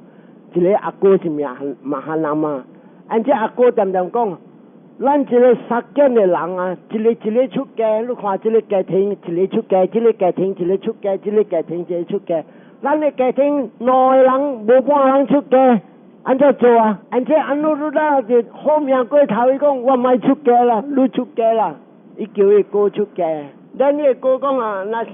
一個阿哥是名 Mahanama，按這阿哥恬恬講。咱這個薩迦的人啊，一个一個出家，你看這個家庭，一個出家，這個家庭，一個出家，這個家庭，一個出家。咱的家庭兩個人無半人出家，按怎做啊？按這 Anuruddha 就好命過頭，伊講我莫出家啦，你出家啦，伊叫伊哥出家。咱的哥講啊，若是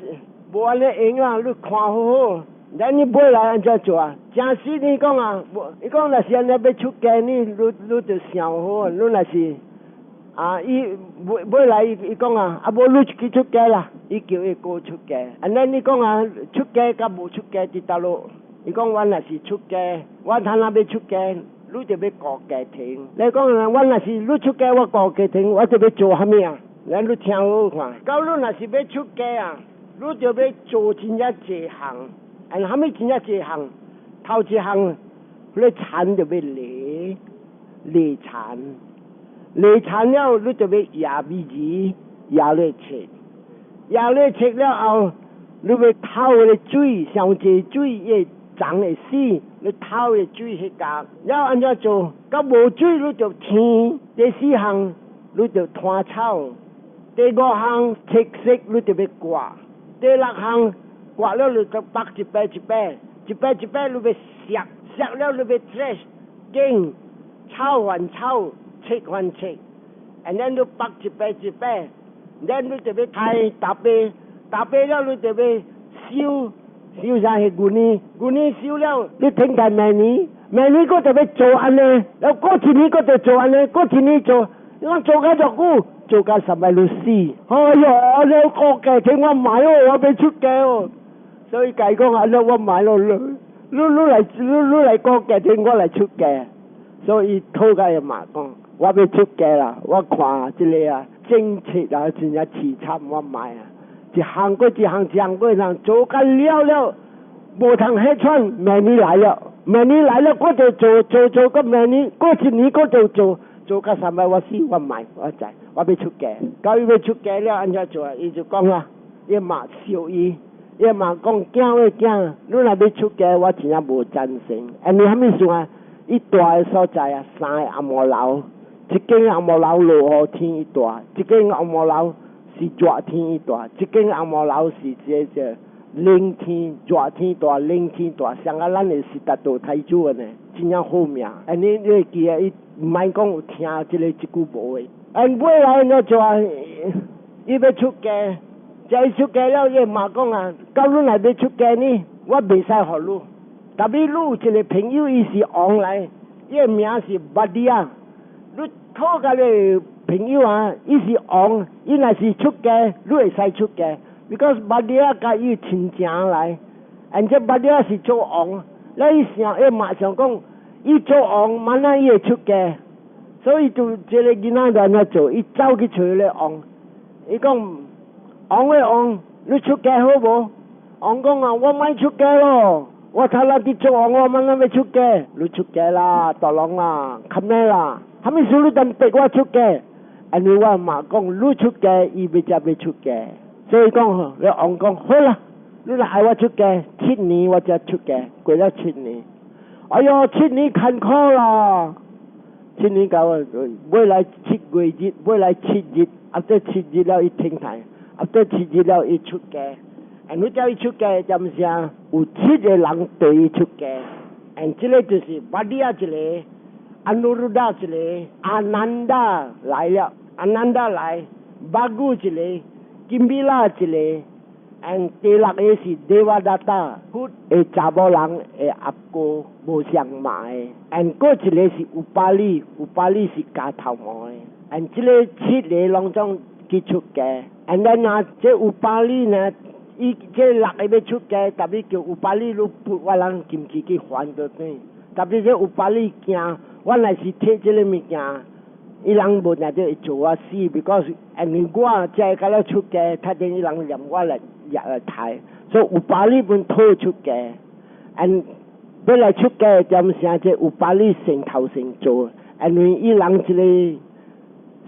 無按呢閒啊，你看好好。咱你尾來按怎做啊？誠實你講啊，伊講若是按呢欲出家，你你你就想好，你若是。啊！伊尾尾來伊伊講啊，啊無你去出家啦，伊叫伊哥出家。按呢你講啊，出家佮無出家佇佗落？伊講阮若是出家，我倘若欲出家，你就欲顧家庭。你講啊，阮若是你出家，我顧家庭，我就欲做啥物啊？咱你聽好看，到你若是欲出家啊，你就欲做真正濟項。按啥物真正濟項？頭一項，彼個田就欲犁，犁田。犁田了，你就欲掖米子，掖咧切，掖咧切了後，你欲透彼個水，傷濟水，伊會長會死。你透彼個水彼角，了按怎做？到無水你就天。第四項，你就拖草。第五項，切色你就欲割。第六項，割了你就縛一擺一擺，一擺一擺你欲削，削了你欲 thresh，耕草還草。切還切，and then 你縛一擺一擺，then 你就欲開踏笆，踏笆了你就欲收，收啥彼牛奶，牛奶收了，你等待明年，明年閣就欲做按呢，了過一年閣就做按呢，過一年做，你講做甲偌久，做甲十擺你死，哎喲，按呢顧家庭我莫哦，我欲出家哦，所以共伊講按呢我莫咯，你你來過家，我來出家。所以討共伊媽講，我欲出家啦，我看這个啊政策啊，真正凄慘，我毋愛啊。一項過一項，一項過一項，做甲了了，無通歇喘，明年來了，明年來了，我就做做做個明年，過一年我就做做甲三擺，我死我毋愛，我知，我欲出家。到伊欲出家了，按怎做啊？伊就講啊，伊媽笑伊，伊媽講囝喂囝，你若欲出家，我真正無贊成。因為啥物事啊？伊蹛的所在啊，三个頷毛樓，一間頷毛樓落雨天伊蹛，一間頷毛樓是熱天伊蹛，一間頷毛樓是這個冷天熱天蹛，冷天蹛，像啊咱的悉達多太子按呢，真正好命。啊你會記得伊毋免講有聽這个這句無的。啊尾來按怎做啊？伊欲出家，這伊出家了，伊媽講啊，到你若欲出家呢，我袂使予你。特別你有一个朋友，伊是王來，伊个名是巴迪亞。你討共个朋友啊，伊是王，伊若是出家，你會使出家。because 巴迪亞佮伊親情來，而且巴迪亞是做王，那伊想，伊馬上講，伊做王，萬那伊會出家，所以就這个囡仔就按怎做，伊走去揣个王，伊講王的王，你出家好無？王講啊，我毋愛出家咯。我頭先佇做王，我慢慢欲出家，你出家啦，大龍啦，較咩啦？啥物事你當逼我出家？因為我媽講你出家，伊欲才欲出家，所以講，你王講好啦，你若愛我出家，七年我才出家，過了七年，哎喲，七年艱苦啦，七年到尾來7月日，尾來七日，啊，這七日了伊停台，啊，這七日了伊出家。啊，你叫伊出家，就毋是啊？有七个人綴伊出家，and 這个就是巴利亞一个，阿努魯達一个，阿難達來了，阿難達來，巴古一个，金比拉一个，and 第六个是 Devadatta，佛的查某人的阿哥無相媽的，and 閣一个是烏巴里，烏巴里是絞頭毛的，and 這个七个攏總去出家，and 咱啊，這烏巴里呢？伊這六个欲出家，特別叫烏巴里你撥我人金錢去還倒轉。特別這烏巴里驚，我若是提這个物件，伊人無定會做我死，because 因為我這個了出家，他等伊人念我來入來刣，所以烏巴里本討出家，and 欲來出家，點聲這烏巴里先頭先做，因為伊人這個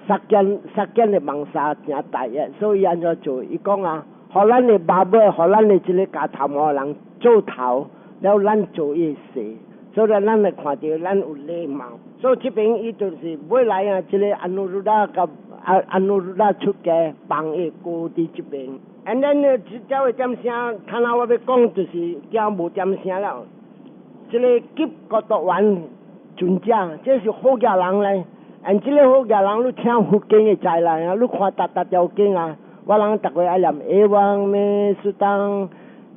殺見殺見的夢沙誠大個，所以按怎做？伊講啊。予咱的爸母，予咱的這个絞頭毛人做頭，了咱做伊的勢，所以咱來看著咱有禮貌。所以這邊伊就是尾來啊，這个阿努魯達佮阿努魯達出家，放伊哥佇這邊。And then 呢，這個點聲，看下我欲講就是驚無點聲了。這个給孤獨園尊者，這是好額人咧。and 這个好額人，你聽佛經會知啦，你看逐逐條經啊。我人逐個愛念エヴァメスタン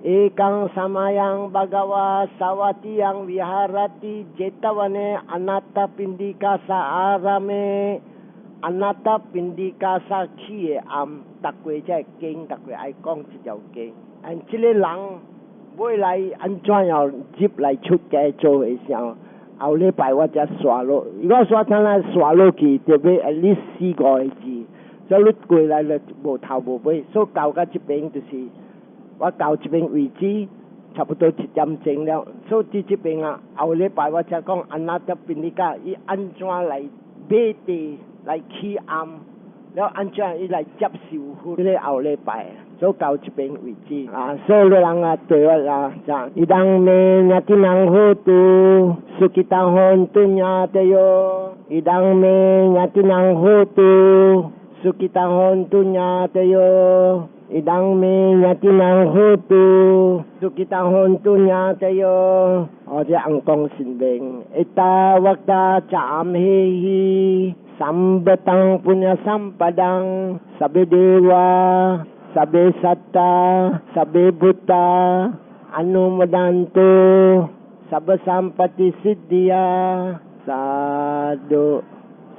エカンサマヤンバガワサワティヤンヴィハラティジェタワネアナタピンディカサアラメ阿那達賓迪迦薩起的庵，逐個這經，逐個愛講這條經。and 這个人尾來按怎樣入來出家做的時候，後禮拜我才刷落，如果刷聽咱刷落去，就欲 at least 四五个字。所以你過來了無頭無尾，所以到到這邊就是我到這邊為止，差不多1點鐘了。所以佇這邊啊，後禮拜我才講阿那達賓迪迦伊按怎來買地來起庵，了按怎伊來接受佛，這个後禮拜，所以到這邊為止啊。所有人啊，對我啊，講伊當メญาตีนังโหตุสุขิตาโหนตุญาตโย伊當メญาตีนังโหตุสุขิตาโหนตุญาตโย伊當メญาตีนังโหตุสุขิตาโหนตุญาตโย哦，這翁公神明，エタワタチャアムヘヒサンバタンプニャサンパダンサベデワサベサタサベブタアヌモダントサブサンパティシッディアサド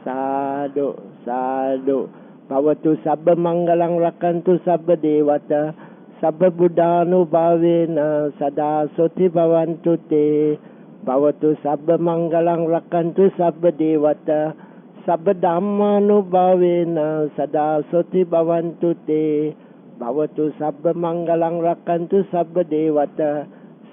サドサドバワトサブマンガランラカントサブデワタ Sabba buddhānubhāvena sadā soti bhavantu te. Bhavatu sabba maṅgalaṃ rakkhantu sabba devatā. Sabba dhammānubhāvena sadā soti bhavantu te. Bhavatu sabba maṅgalaṃ rakkhantu sabba devatā.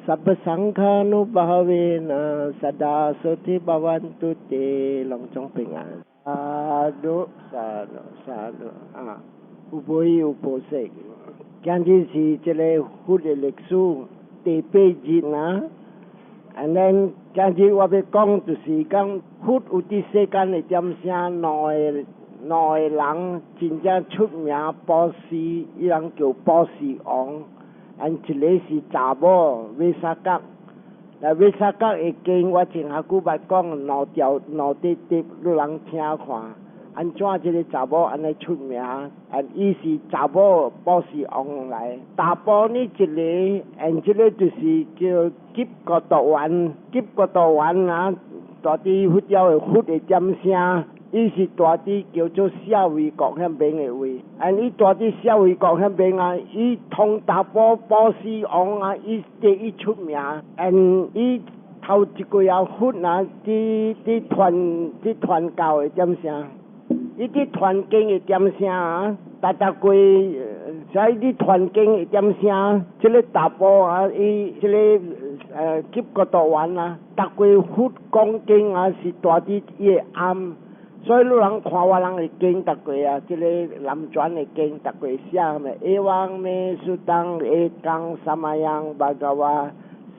Sabba saṅkhānubhāvena sadā soti bhavantu te. 攏總平安。Sādhu sādhu sādhu 啊！有悲有菩薩。今日是這个佛的歷史第八日啊。And then 今日我欲講就是講佛有佇世間的點聲兩個人真正出名布施，伊人叫布施王。And 一个是查某 Visākhā。那 Visākhā 的經我前下久捌講兩條兩塊碟，予人聽看。按怎這个查某按呢出名？And 伊是查某布施王來。查埔呢一个，and 這个就是叫給孤獨園，給孤獨園啊，住佇佛教的佛的點聲，伊是住佇叫做舍衛國遐邊的位。And 伊住佇舍衛國遐邊啊，伊通查埔布施王啊，伊第一出名。And 伊頭一過啊佛啊，佇傳教的點聲。伊佇傳經的點聲啊，逐逐過，所以佇傳經的點聲，這个查埔啊，伊這个給孤獨園啊，逐過佛講經啊，是住佇伊的庵，所以你人看我人的經逐過啊，這个南傳的經逐過寫咩？Evaṃ me sutaṃ ekaṃ samayaṃ bhagavā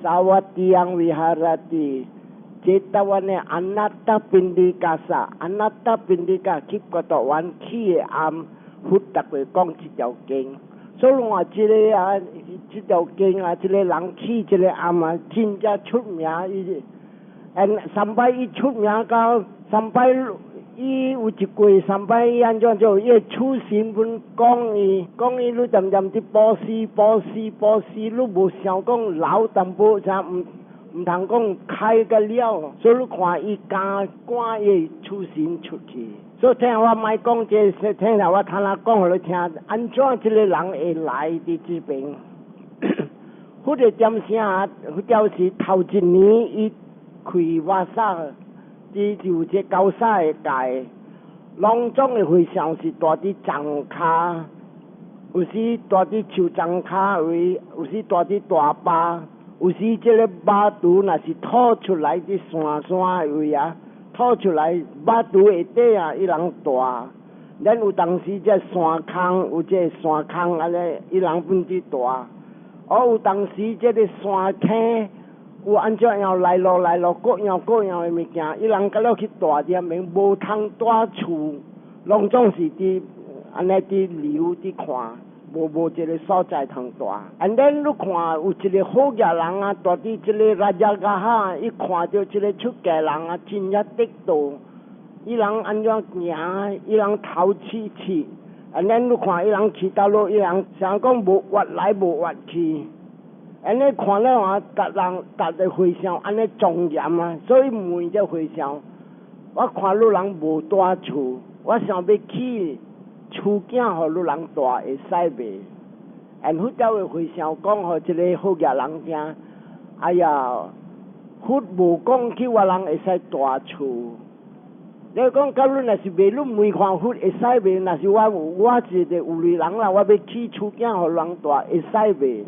sāvatthiyāṃ viharati Jetavane Anāthapiṇḍikassa Anāthapiṇḍika 給孤獨園起的庵，佛逐過講這條經。所以話這个啊，這條經啊，這个人起這个庵啊，真正出名。伊，and 三擺伊出名到三擺，伊有一過三擺伊按怎做？伊的處身本講伊，講伊你漸漸佇布施布施布施，你無想講留淡薄啥毋？毋通講開個了，所以你看伊敢趕伊處身出去。所以聽我莫講這個，聽下我坦仔講予你聽，按怎這個人會來佇這邊？佛的點聲啊，佛表示頭一年伊開瓦薩，佇就這高沙的界，攏總的和尚是蹛佇叢跤，有時蹛佇樹叢跤位，有時蹛佇大壩。有時這个肉櫥若是吐出來佇山山的位啊，吐出來肉櫥下底啊，伊人蹛。咱有當時這山空有這山空按呢，伊人本佇蹛。哦，有當時這个山坑有按怎樣來路來路各樣各樣的物件，伊人佮了去蹛佇遐免無通蹛厝，攏總是佇按呢佇流佇看。無一个所在通蹛。And then 你看有一个好額人啊，蹛佇這个 Rājagaha，伊看著這个出家人啊，真正得道。伊人按怎行？伊人頭刺刺。And then 你看伊人去倒落，伊人想講無越來無越去。按呢看了啊，逐人逐个和尚按呢莊嚴啊，所以問這和尚，我看汝人無蹛厝，我想欲起厝囝予汝人蹛會使袂？And 佛教的和尚講予這个好額人聽，哎呀，佛無講叫我人會使蹛厝。你講假如若是袂，你問看佛會使袂？若是我我一個有鐳人啦，我欲起厝囝予人蹛會使袂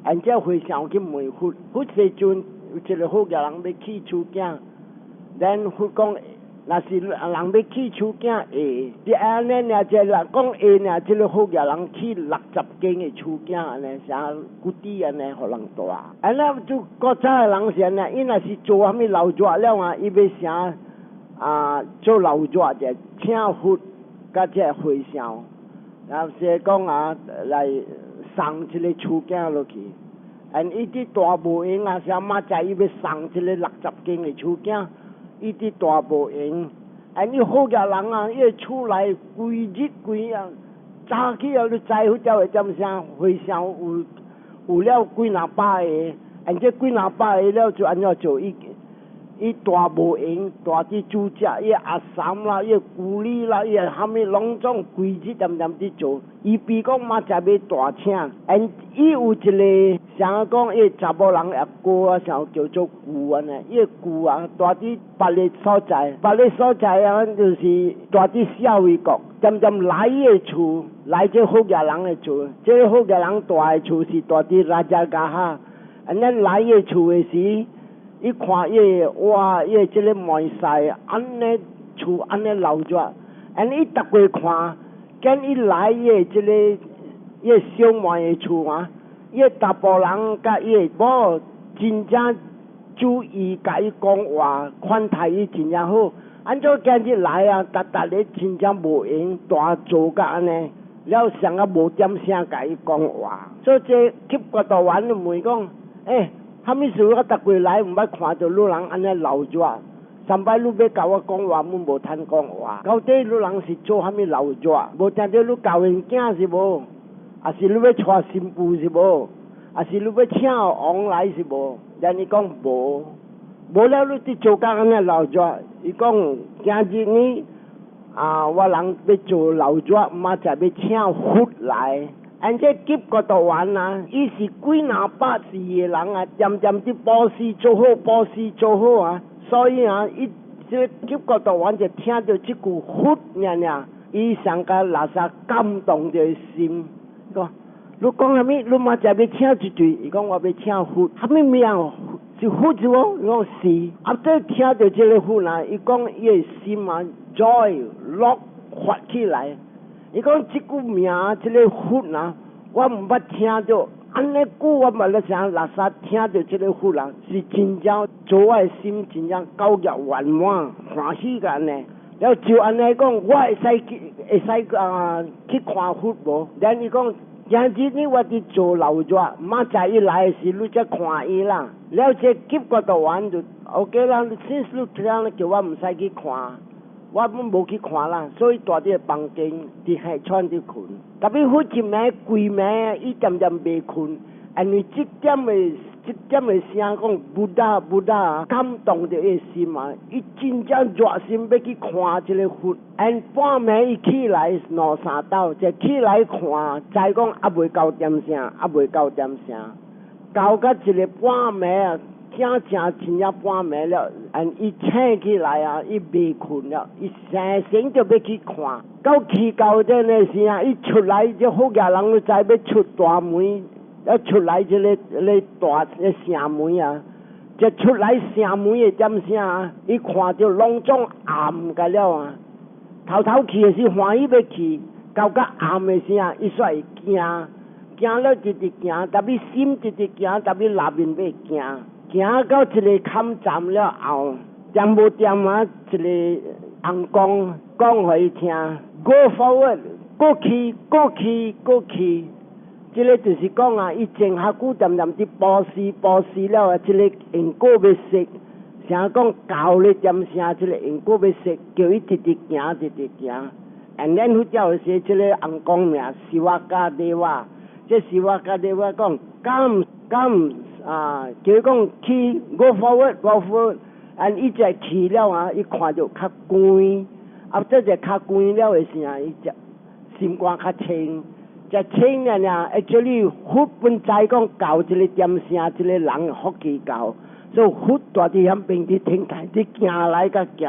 ？And 這和尚去問佛，佛世尊有一個好額人欲起厝囝，then 佛講，若是人欲起厝囝會，是按呢爾這人講會爾，這個好額人起60間的厝囝按呢，啥骨地按呢，予人蹛。按呢就古早的人是按呢，伊若是做啥物老熱了啊，伊欲啥啊做老熱就請佛佮這和尚，然後是講啊來送這个厝囝落去。And 伊佇蹛無閒啊，啥馬仔伊欲送這个60間的厝囝，伊佇蹛無閒。And 伊好額人啊，伊厝內規日規啊，早起啊，你知佛教會點聲和尚有了幾若百個，and 這幾若百個了就按怎做？伊伊大無閒，大佇煮食，伊阿嬸啦，伊姑哩啦，伊蝦米攏總規日恬恬佇做。伊比講嘛才欲大請，and 伊有一個啥講，伊查某人也過啊，啥叫做舅按呢？伊個舅啊，蹛佇別个所在，別个所在啊，就是蹛佇舍衛國，恬恬來伊个厝，來這好額人的厝，這個好額人蹛的厝是蹛佇拉加加哈，按呢來伊个厝的時，伊看伊個哇，伊個這個門婿按呢厝按呢鬧熱，按伊逐過看，見伊來伊個這個伊個小妹的厝啊，伊個查埔人佮伊個某真正注意共伊講話，款待伊真正好。按怎今日來啊，逐逐日真正無閒，大做甲按呢，了上個無點聲共伊講話。所以這急國度員就問講，欸，啥物事我逐過來毋捌看著你人按呢鬧熱，上擺你欲共我講話，阮無通講話。到底你人是做啥物鬧熱？無聽著你教𪜶囝是無？抑是你欲娶新婦是無？抑是你欲請王來是無？然伊講無，無了你佇做甲按呢鬧熱。伊講今日呢，啊，我人欲做鬧熱，明仔載欲請佛來。按這急國度員啊，伊是幾若百世的人啊，恬恬佇布施做好，布施做好啊，所以啊，伊這急國度員就聽著這句佛爾爾，伊上共垃圾感動著心，講你講啥物？你明仔載欲請一對？伊講我欲請佛，啥物名？是佛是無？伊講是。啊，這聽著這个佛啊，伊講伊的心啊，joy 樂發起來。伊講這句名，這个佛啊，我毋捌聽著，按呢久我嘛咧想垃圾聽著這个佛啊，是真正做我的心真正夠額圓滿歡喜個按呢。了就按呢講，我會使去會使啊去看佛無？然伊講今日呢，我佇做鬧熱，明仔載伊來的時，你才看伊啦。了這急國度員就 OK 啦，since 你聽叫我毋使去看。我攏無去看啦，所以蹛佇個房間，佇下床佇睏。特別好一暝規暝，伊漸漸袂睏，因為這點的聲講 Buddha Buddha 感動著伊心啊！伊真正熱心欲去看這个佛。and 半暝伊起來兩三晝，就起來看，知講猶未到點聲，猶未到點聲，到甲一个半暝啊！聽正真正半暝了，and 伊醒起來啊，伊袂睏了，伊生醒就欲去看，到去到這个時啊，伊出來這好額人都知欲出大門，一出來這个咧大個城門啊，這出來城門的點聲啊，伊看著攏總暗個了啊，頭頭去的時歡喜欲去，到較暗的時啊，伊煞會驚，驚了直直行，特別心直直行，特別內面欲行。行到一个坎站了後，恬無恬啊，一个尪公講予伊聽，Go forward，過去，過去，過去。這个就是講啊，伊前較久恬恬佇布施布施了啊，這个因果欲釋，啥講教咧點聲，這个因果欲釋，叫伊直直行，直直行。And then 佛教說這个尪公名 Sivaka Deva，這 Sivaka Deva 講，come come 啊，叫伊講去 go forward go forward，and 伊才去了啊，伊看著較懸，啊，這隻較懸了的時啊，伊才心肝較清，才清了爾，actually 佛本知講到這个點聲，這个人福氣夠，所以佛蹛佇遐邊佇天台，佇行來佮行。